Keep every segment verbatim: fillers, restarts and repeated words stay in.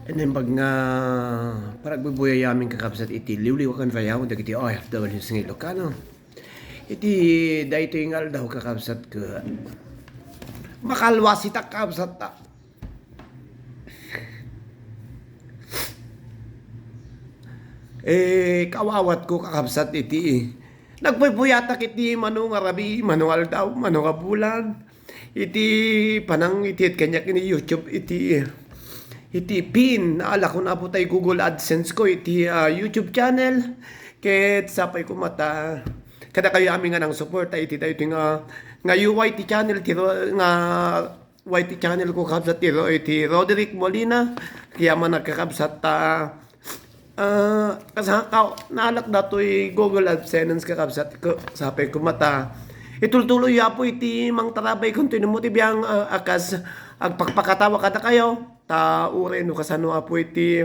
Naimbag nga panagbuybuyayami, kakabsat, iti liwliwa ken rayaw dagiti O F Ws nga Ilocano. Iti daytoy nga aldaw, kakabsat, ket makalwasitak, kakabsat, ta. Eh, kaawawatko, kakabsat, iti nagbuybuyatak iti mano nga rabii, mano nga aldaw, mano nga bulan. Iti panang iti kaniak iti YouTube, iti, iti pin, naalakon, Apo, tay Google AdSense ko iti, ah, YouTube channel. Ket sapay koma ta kadakayo amin nga nangsuporta iti daytoy nga, nga U Y T channel, ti Ro-, nga Y T channel ko, kabsat, ti Ro-, iti Roderick Molina. Kayamanak, kakabsat, ta Ah, kas-, ka-, naalak datoy Google AdSense, kakabsat, ko, sapay koma ta itultuloy, Apo, iti mangtarabay, kunto no mo ti biang, ah, a kas agpakpakatawa kadakayo, ta uray no kasano, Apo, iti,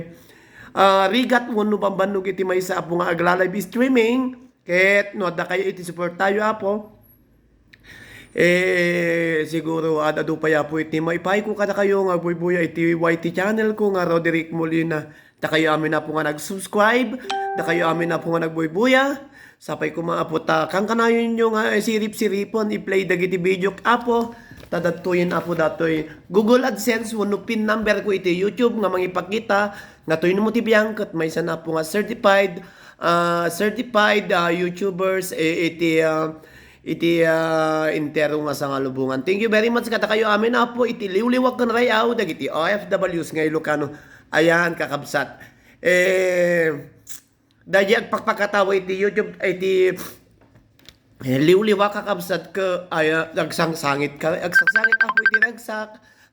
ah, rigat wenno bambannog iti maysa, Apo, nga agla-live streaming, ket no addakayo iti suportayo, Apo. Eh, siguro, ad-adu pay, Apo, iti maipayko kadakayo nga agbuybuya iti Y T channel ko nga Roderick Molina. Dakayo amin, Apo, nga nag-subscribe, dakayo amin, Apo, nga nagbuybuya. Sapay koma, Apo, ta kankanayonyo nga, eh, sirip-siripen i-play dagiti video, Apo. Ta datoyen, Apo, datoy Google AdSense wenno pin number ko iti YouTube nga mangipakita nga toy no mo ti biang ket maysa, Apo, nga certified, ah, certified, ah, YouTubers, eh, iti, ah, iti, ah, entero nga sangalubongan. Thank you very much kadakayo amin, Apo, iti liwliwa ken ray-aw dagiti O F Ws nga Ilocano. Ayan, kakabsat. Eh, daydi agpakpakatawa iti YouTube, iti, eh, liwliwa, kakabsat, ke, ay, ah, agsangsangit ka, agsangsangit, Apo, iti ragsak.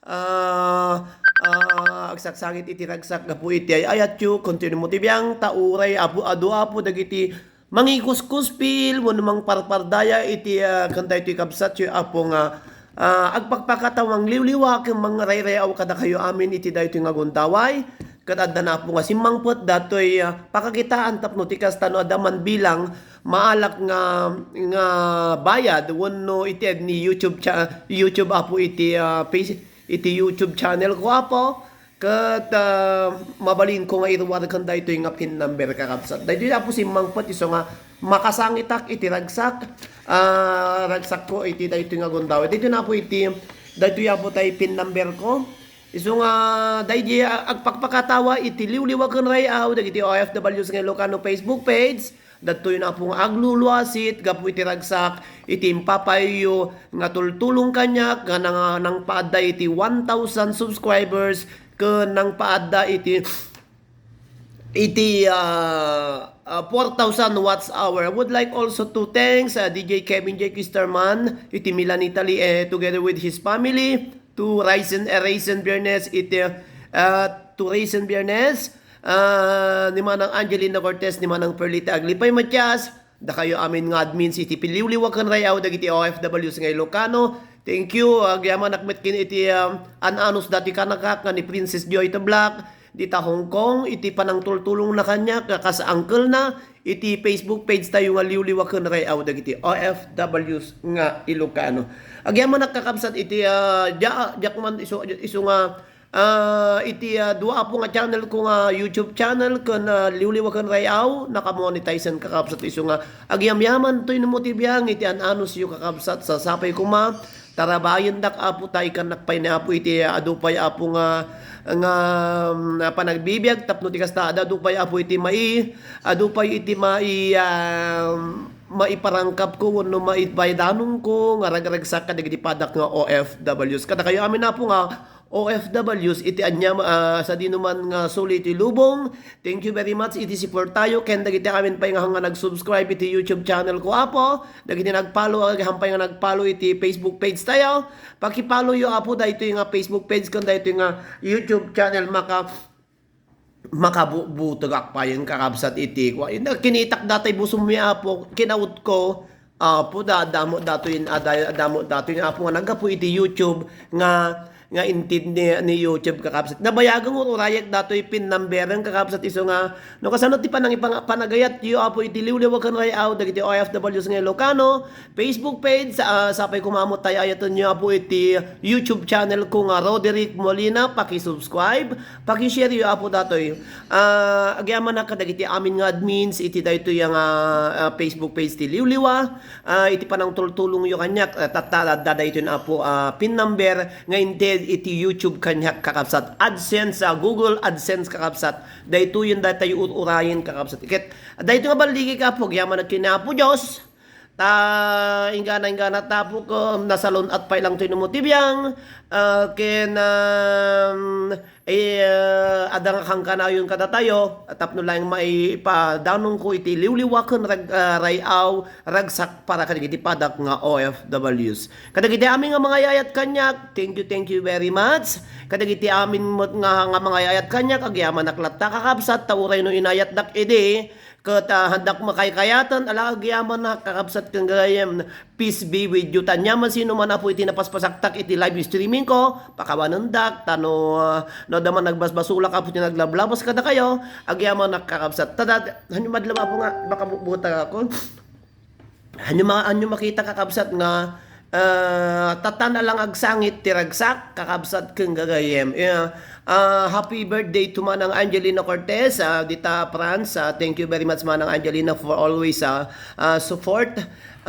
Ah, ah, agsaksangit iti ragsak gapu iti ay-ayatyo, kunto no mo ti biang, ta uray, Apo, adu, Apo, dagiti mangikuskuspil wenno mangparpardaya iti, ah, ken daytoy kabsatyo, Apo, nga, ah, agpakpakatawa, mangliwliwa ken mangrayrayaw kadakayo amin iti daytoy nga gundaway. Ket adda, Apo, nga simmangpet datoy, ah, pakakitaan tapno ti kasta no adda man bilang maalak nga, nga bayad wenno iti ni YouTube cha-, YouTube, Apo, iti, ah, page, iti YouTube channel ko, Apo. Ket, ah, mabalinko nga iruar ken daytoy nga pin number, kakabsat. Daytoy, Apo, simmangpet isu nga makasangitak iti ragsak, ah, ragsakko iti daytoy nga gundaway. Daytoy, Apo, iti, daytoy, Apo, tay pin number ko. Isu nga daydi, ah, agpakpakatawa iti liwliwa ken ray-aw dagiti O F Ws nga Ilocano Facebook page. Datoy, Apo, nga agluluasit gapu iti ragsak iti impapayyo nga tultulong kaniak nga nang-, nangpaadda iti one thousand subscribers ken nangpaadda iti, iti, ah, ah, four thousand watch hour. I would like also to thanks, ah, D J Kevin J Kisterman iti Milan, Italy, eh, together with his family, to Raisin, eh, Raisin Biernes iti, ah, to Raisin Biernes, ah, ni Manang Angelina Cortez, ni Manang Perlita Aglipay Matias, dakayo amin nga admins iti piliwliwa ken ray-aw dagiti O F Ws nga Ilocano. Thank you. Agyamanak met ken iti, um, an-anus dati kanakak nga ni Princess Joy the Black, dita Hong Kong, iti panangtultulongna kaniak nga kas uncle na, iti Facebook page tayo nga liwliwa ken ray-aw dagiti O F Ws nga Ilocano. Agyamanak, kakabsat, iti, ah, dia-, diak man isu, isu nga, ah, iti, ah, dua, Apo, nga channel ko nga YouTube channel ken, ah, liwliwa ken ray-aw, nakamonetizen, kakabsat, isu nga agyamyaman toy no mo ti biang iti an-anusyo, kakabsat, sapay koma tarabayendak, Apo, ta ikannak pay ni Apo iti adu pay, Apo, nga, nga, mm, panagbibiag tapno ti kasta, adu pay, Apo, iti mai-, adu pay iti mai-, ah, maiparangkapko wenno maibaydanonko nga ragragsak kadagiti padak nga O F Ws. Kadakayo amin, Apo, nga O F Ws iti ania, ah, sadino man nga suli iti lubong, thank you very much iti support tayo ken dagiti amin pay nga, nga nag-subscribe iti YouTube channel ko, Apo. Dagiti nag-follow, agham pay nga nag-follow iti Facebook page tayo. Paki-follow yo, Apo, daytoy nga Facebook page ken daytoy nga YouTube channel. Maka-, makabutbuteg ak payen, kakabsat, iti kua. Kinitak datay busummi, Apo, kinautko. Apo, da-, damo datoy, ada-, damo datoy nga apo nga naggapu iti YouTube nga, nga inted ni, ni YouTube, kakabsat. Nabayagen nga urayek datoy pin number, kakabsat, isu nga, no, kasano ti panangipan-, panagayatyo, apo, iti liwliwa ken ray-aw dagiti O F Ws nga Ilocano, Facebook page, ah, sapay koma met ta ay-ayatenyo, apo, iti YouTube channel ko nga Roderick Molina, paki-subscribe, paki-share yo, apo, datoy. Ah, agyamanak kadagiti amin nga admins iti daytoy nga, ah, Facebook page ti Liwliwa. Ah, iti panangtultulongyo kaniak, ah, tatta, adda daytoy nga apo, ah, pin number nga inted iti YouTube kaniak, kakabsat. AdSense, ah, Google AdSense, kakabsat. Daytoyen dayta ur-urayen, kakabsat. Ket, daytoy nga balligik, apo, agyamanak ken Apo Dios. Ta inggana, inggana, tapo ko, nasalun-at pay lang toy no mo ti biang, ah, ken, um, eh, ah, adda nga kankanayon kadatayo, tapno laeng maipadanongko iti liwliwa ken rag-, ah, ray-aw, ragsak para kadagiti padak nga O F Ws. Kadagiti amin nga mangayayat kaniak, thank you, thank you very much. Kadagiti amin met nga, nga mangayayat kaniak, agyamanak latta, kakabsat, ta uray no inayatdak idi, ket, ah, haandak makaykayatan, ala, agyamanak, kakabsat, ken gagayyem, peace be with you. Ta ania man sino man, apo, iti napaspasaktak iti live streaming ko, pakawanendak, ta no, ah, no adda man nagbasbasolak, apo, ti naglablabas kadakayo, agyamanak, kakabsat. Ta dat-, hanyo madlem, apo, nga, makabubuta ako. Hanyo ma-, hanyo makita, kakabsat, nga, ah, tattan a lang agsangit ti ragsak, kakabsat, ken gagayyem. Yeah. Ah, happy birthday to Manang Angelina Cortez, ah, dita France. Ah, thank you very much, Manang Angelina, for always, ah, ah, support.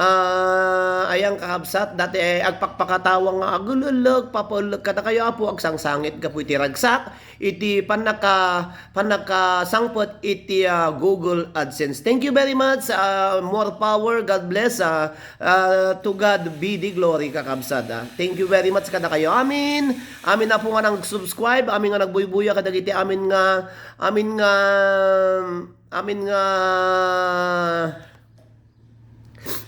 Ah, ayan, kakabsat, dati, eh, agpakpakatawa nga agululog, papaulog kadakayo, apo, agsangsangit gapu iti ragsak, iti pannaka-, pannakasangpet iti, ah, Google AdSense. Thank you very much. Ah, more power. God bless. Ah, ah, to God be the glory, kakabsat, ah. Thank you very much kadakayo. Amin. Amin, apo, nga nag-subscribe. Amin nga nagbuybuya kadagiti amin nga, amin nga, amin nga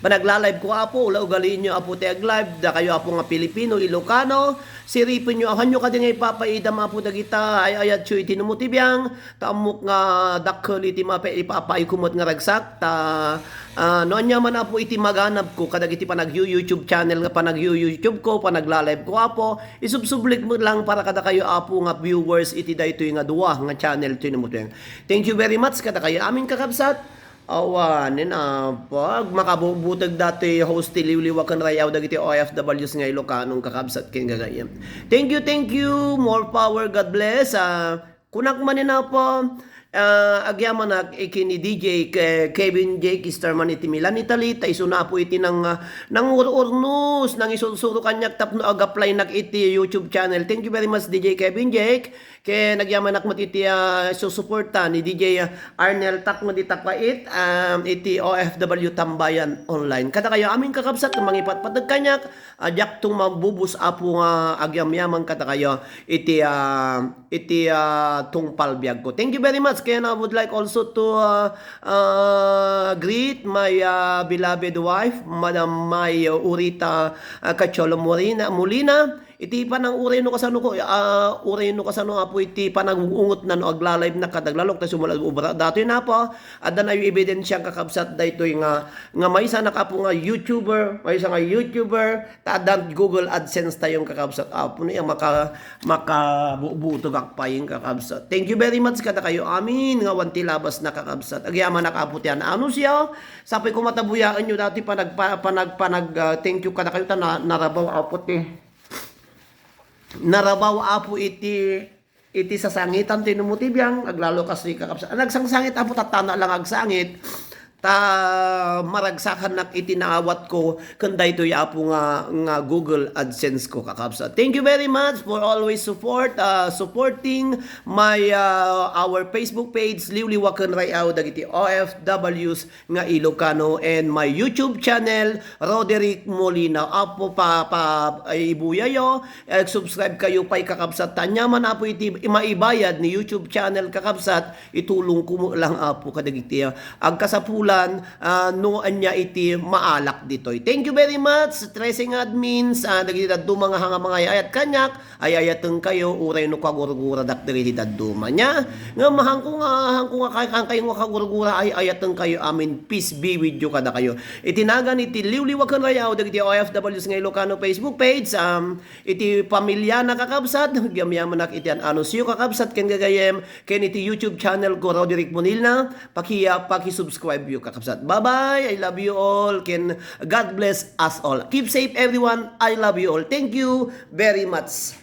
Panagla-live ko, apo, ula ugalienyo, apo, ti ag-live. Dakayo, apo, nga Pilipino, Ilocano, siripenyo, ahanyo kadi nga ipapaidam, apo, dagita ay-ayatyo iti numo ti biang, ta ammok nga dakkel iti mape-, ipapaayko met nga ragsak, ta, ah, no ania man, apo, iti maganabko kadagiti panagyu-YouTube channel nga panagyu-YouTube ko, panagla-live ko, apo, isubsublik met lang para kadakayo, apo, nga viewers iti daytoy nga dua nga channel ti numo ti biang. Thank you very much kadakayo amin, kakabsat. Awanen, apag, makabubuteg datoy host ti liwliwa ken ray-aw dagiti O F Ws nga Ilocano, kakabsat ken gagayyem. Thank you, thank you. More power, God bless. Ah, kunak manen, apo, ah, agyamanak ken ni D J Ke-, Kevin Jake Easterman iti Milan, Italy. Ta isuna, apo, iti nang, ah, nangur-urnos, nangisursuro kaniak tapno ag-applynak iti YouTube channel. Thank you very much, D J Kevin Jake. Ken agyamanak met iti, ah, susuporta ni D J Arnel Takno di Tapait, um, iti O F W Tambayan Online. Kadakayo amin, kakabsat, nga mangipatpateg kaniak, ah, diakto mabubos, apo, nga agyamyaman kadakayo iti, ah, iti, ah, tungpal biagko. Thank you very much. Ken I would like also to, ah, ah, greet my, ah, beloved wife, Madam May Urita, ah, Cacholo Molina, Molina. Iti panang-uray no kasano ko, ah, uray no kasano, apo, iti panangungot na no agla-live na kadaglalok, ta sumala ubra. Datoy na, apo, adda na yung ebidensya, kakabsat, daytoy nga, nga maysa na, apo, nga YouTuber, maysa nga YouTuber, ta adda Google AdSense tayo, kakabsat, apo, niya maka-, makabubutog akpaying, kakabsat. Thank you very much kadakayo amin nga awan ti labas na, kakabsat. Agyamanak, apo, ti an-anunsiaw, sapay ko matabuyaen yo dati panag-, pa-, panag-, panag-, ah, thank you kadakayo ta na-, narabaw, apo, ti Narabaw, apo, iti, iti sasangitan ti numo ti biang, aglalo kas ti kakabsat. Nagsangsangit, apo, tattana lang agsangit. Ta maragsakannak iti naawat ko ken daytoy, apo, nga, nga Google AdSense ko, kakabsat. Thank you very much for always support, uh, supporting my, uh, our Facebook page, Liwliwa ken Ray-aw dagiti O F Ws nga Ilocano, and my YouTube channel, Roderick Molina. Apo, pa, pa, ay, ibuyayo, eh, subscribe kayo pay, kakabsat. Ta ania man, apo, iti maibayad ni YouTube channel, kakabsat, itulong ko mo lang, apo, kadagiti, ah, agkasapula ah, no ania iti maalak ditoy. Thank you very much, trese nga admins, ah, dagiti dadduma nga hanga mangay-ayat kaniak, ay-ayatengkayo, uray no kagurguradak dagiti dadduma. Nia, ngem hangko nga, hangko nga kay-, hangkayo nga kagurgura, ay-ayatengkayo amin. Peace be with you kadakayo. Iti nagan iti liwliwa ken rayaw dagiti O F Ws nga Ilocano Facebook page, um, iti pamiliana, kakabsat, gyamyamanak iti an-anuncio, kakabsat, ken gagayem, ken iti YouTube channel ko, Roderick Bonilla, pakiya-, pakisubscribe yo, kakabsat. Bye-bye, I love you all, ken God bless us all. Keep safe, everyone. I love you all. Thank you very much.